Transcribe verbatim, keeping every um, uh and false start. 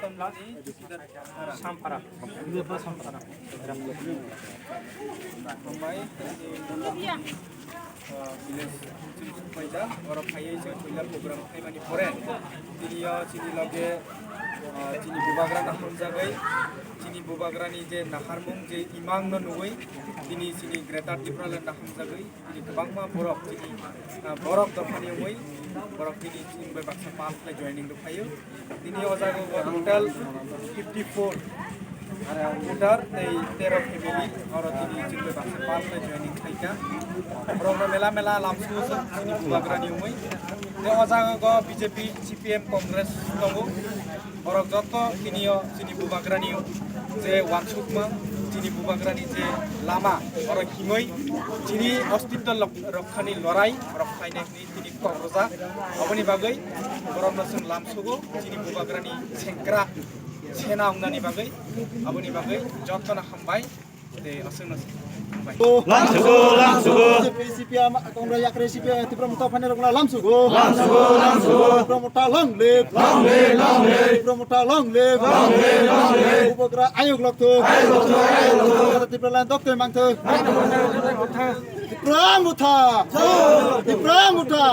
Sampara. Sampara. Hambai, ah, village chini Supaida, oro phaiwi se toilet program khaimani pore, tini o chini loge, ah, chini bubagra no hamjagwi, chini bubagrani je naharmung je imang no nugwi, tini chini Greater Tipraland no hamjagwi, tini kwbangma borok chini, ah, borok dophani wngwi, borok tini chini bai baksa pal khlai joining rw phaio. Tini o jaga o total fifty four voter tei tero family oro tini chini bai baksa pal khlai joining khlaikha. Borok no mela mela lamsugo chini bubagrani wngwi. Tei o jaga o B J P, C P M, Congress tongo. Borok joto tini o chini bubagrani je wansukma, chini bubagrani je lama, borok himwi chini ostitto lok-, rokhani lorai borok khlainai hwnwi tini kok rwjak. Aboni bagwi borokno chwng lamsugo, chini bubagrani sengkrak sena wngnani bagwi. Aboni bagwi jotono hambai. Tei aswkno hambai. Lamsugo, lamsugo. B J P, C P M, Congress, yakre C P M, Tipra Motha phainai rokno lamsugo. Lamsugo, lamsugo. Tipra Motha long live. Long live, long live. Tipra Motha long live. Long live, long live. Bubagra ayuk lokthung. Ayuk lokthung, ayuk lokthung. Tipraland doktoi mangthung. Tipra Motha. Tipra Motha.